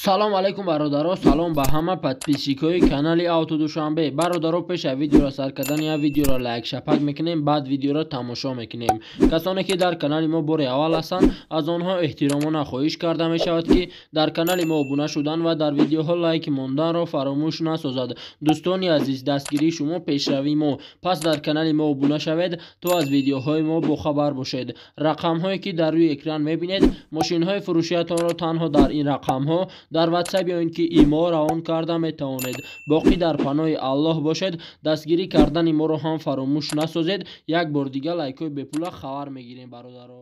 Салом алейкум, бародаро, салом ба ҳама подписчикои канали Авто Душанбе. Бародаро, пеш аз видеоро сар кардан я видеоро лайк шапак мекунем, баъд видеоро тамошо мекунем. Касоне ки дар канали мо бори аввал ҳастанд, аз онҳо эҳтиромона хоҳиш карда мешавад, ки дар канали мо обуна шудан ва дар видеоҳо лайк монданро фаромӯш насозад. Дӯстони азиз, дастгирии шумо пешравии мо, пас дар канали мо обуна шавед, то аз видеоҳои мо бохабар бошед. Рақамҳое ки дар рӯи экран мебинед, мошинҳои фурӯшиятонро танҳо дар ин рақамҳо дар WhatsApp ё ин ки имо равон карда метавонед. Боқӣ дар паноҳи Аллоҳ бошед, дастгирӣ кардани моро ҳам фаромӯш насозед. Як бор дига лайкҳои бепула хабар мегирем, бародаро.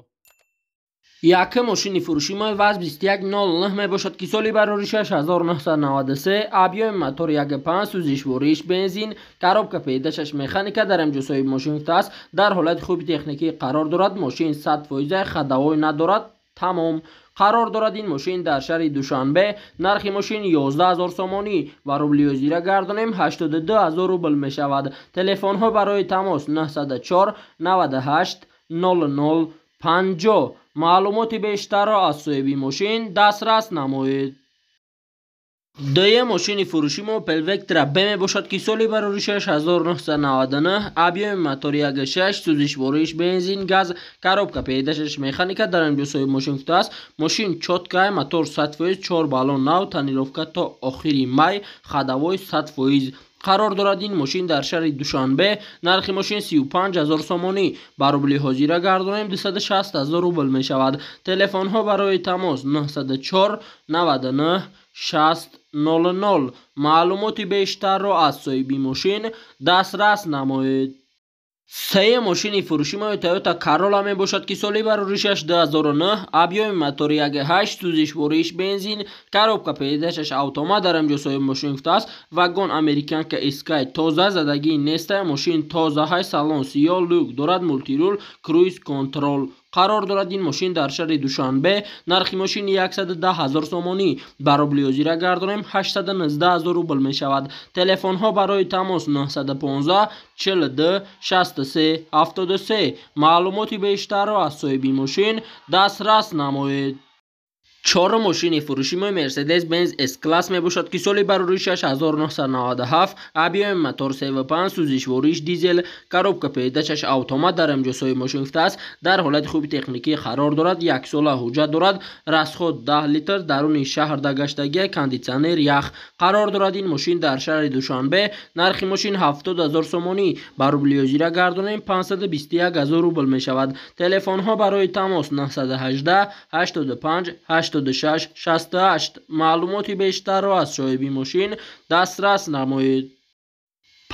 Якум мошини фурӯши мо ВАЗ 2109 мебошад, ки соли барори 6993, объёми мотор 1.5, сӯзишвориш бензин, коробка передачаш механика. Дар инҷо соҳиби мошин гуфтааст, дар ҳолати хуби техникӣ қарор дорад, мошин 100%, ходовой надорад, тамом. Қарор дорад ин мошин дар шаҳри Душанбе. Нархи мошин 11 000 сомонӣ, ва рубли ҳозира гардонем, 82 000 рубл мешавад. Телефонҳо барои тамос 904 98 00 50. Маълумоти бештарро аз соҳиби мошин дастрас намоед. Дуюм мошини фурӯши мо Opel Vectra B мебошад, ки соли барори 6999, объёми мотори 1.6, сӯзишвориш бензин, газ, коробка передачаш механика. Дар инҷо соҳиби мошин гуфтааст, мошин чёткая, мотор 100%, 4 баллон нав, тонировка то охири май, ходовой 100%. Қарор дорад ин мошин дар шаҳри Душанбе. Нархи мошин 35 000 сомонӣ, ба рубли ҳозира гардонем, 260 000 рубл мешавад. Телефонҳо барои тамос 904 99 60 00. Маълумоти бештарро аз соҳиби мошин дастрас намоед. Сеюм мошини фурӯши мо Toyota Corolla мебошад, ки соли бароришаш 2009, объёми мотори 1.8, сӯзишвориш бензин, коробка передачаш автомат. Дар инҷо соҳиби мошин гуфтааст, вагон американка Sky, тоза, задагӣ неста, мошин тоза ҳай, салон сиёҳ, люк дорад, мультирул, круиз контрол. Қарор дорад ин мошин дар шаҳри Душанбе. Нархи мошин 110 000 сомонӣ, ба рубли ҳозира гардонем, 819 000 рубл мешавад. Телефонҳо барои тамос 915 42 63 73. Маълумоти бештарро аз соҳиби мошин дастрас намоед. Чорум мошини фурӯши мо Mercedes Benz S-Class мебошад, ки соли бароришаш 1997, объёми мотор 3.5, сӯзишвориш дизел, коробка передачаш автомат. Дар инҷо соҳиби мошин гуфтааст, дар ҳолати хуби техникӣ қарор дорад, яксола ҳуҷҷат дорад, расход 10 литр, даруни шаҳр дагаштагия, кондитсионер, ях. Қарор дорад ин мошин дар шаҳри Душанбе. Нархи мошин 70 000 сомонӣ, ба рубли ҳозира гардонем, 521 000 рубл мешавад. Телефонҳо барои тамос 918 85 86 68. Маълумоти бештарро аз соҳиби мошин дастрас намоед.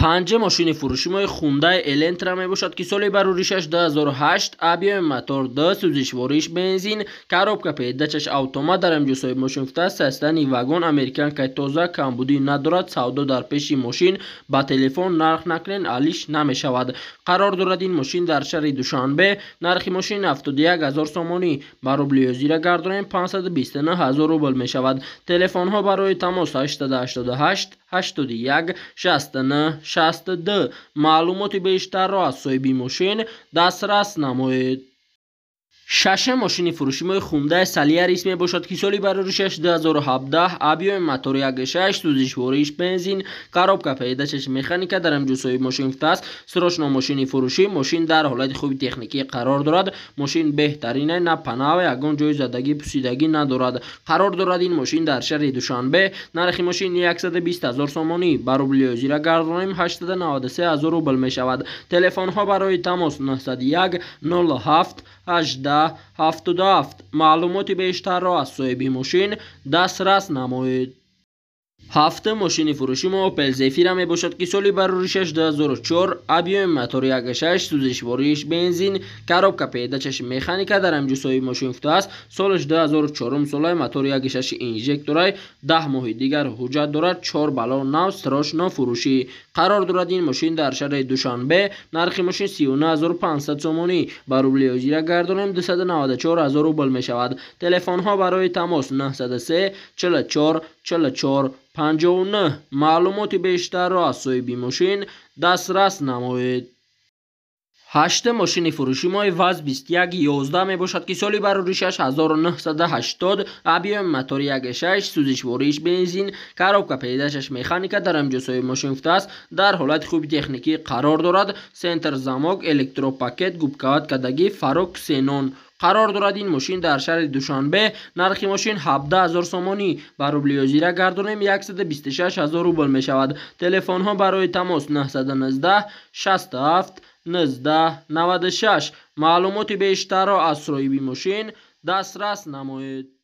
Панҷум мошини фурӯши мо Hyundai Elantra мебошад, ки соли бароришаш 2008, объёми мотор 2, сӯзишвориш бензин, коробка передачаш автомат. Дар инҷо соҳиби мошин гуфтааст, состояние вагон американкаи тоза, камбудӣ надорад, савдо дар пеши мошин, ба телефон нарх накунед, алиш намешавад. Қарор дорад ин мошин дар шаҳри Душанбе. Нархи мошин 71 000 сомонӣ, ба рубли ҳозира гардонем, 529 000 рубл мешавад. Телефонҳо барои тамос 888 81 69 62. Маълумоти бештарро аз соҳиби мошин дастрас намоед. Шашум мошини фурӯши мо Hyundai Solaris мебошад, ки соли бароришаш 2017, объёми мотор 1.6, сӯзишвориш бензин, коробка передачаш механика. Дар инҷо соҳиби мошин гуфтааст, срочно мошини фурӯшӣ, мошин дар ҳолати хуби техникӣ қарор дорад, мошин беҳтарина, на панава, ягон ҷои задагӣ, пусидагӣ надорад. Қарор дорад ин мошин дар шаҳри Душанбе. Нархи мошин 120 000 сомонӣ, ба рубли ҳозира гардонем, 893 000 рубл мешавад. Телефонҳо барои тамос 901 07 18 77. Маълумоти бештарро аз соҳиби мошин дастрас намоед. Ҳафтум мошини фурӯши мо Opel Zafira мебошад, ки соли бароришаш 2004, объёми мотори 1.6, сӯзишвориш бензин, коробка передачаш механика. Дар инҷо соҳиби мошин гуфтааст, солаш 2004 солаи, мотори 1.6 инжекторай, 10 моҳи дигар ҳуҷҷат дорад, 4 баллон нав, срочно фурӯшӣ. Қарор дорад ин мошин дар шаҳри Душанбе. Нархи мошин 39 500 сомонӣ, ба рубли ҳозира гардонем, 294 000 рубл мешавад. Телефонҳо барои тамос 903 44 44 59. Маълумоти бештарро аз соҳиби мошин дастрас намоед. Ҳаштум мошини фурӯши мо ВАЗ 2111 мебошад, ки соли бароришаш 1980, объёми мотори 1.6, сӯзишвориш бензин, коробка передачаш механика. Дар ҳамҷо соҳиби мошин гуфтааст, дар ҳолати хуби техникӣ қарор дорад. Центр замок, электропакет, губкават кардагӣ, фаро ксенон қарор дорад. Ин мошин дар шаҳри Душанбе. Нархи мошин 17 000 сомонӣ, ба рубли ҳозира гардонем 126 000 рубл мешавад. Телефонҳо барои тамос 919 67 19 96. Маълумоти бештарро аз соҳиби мошин дастрас намоед.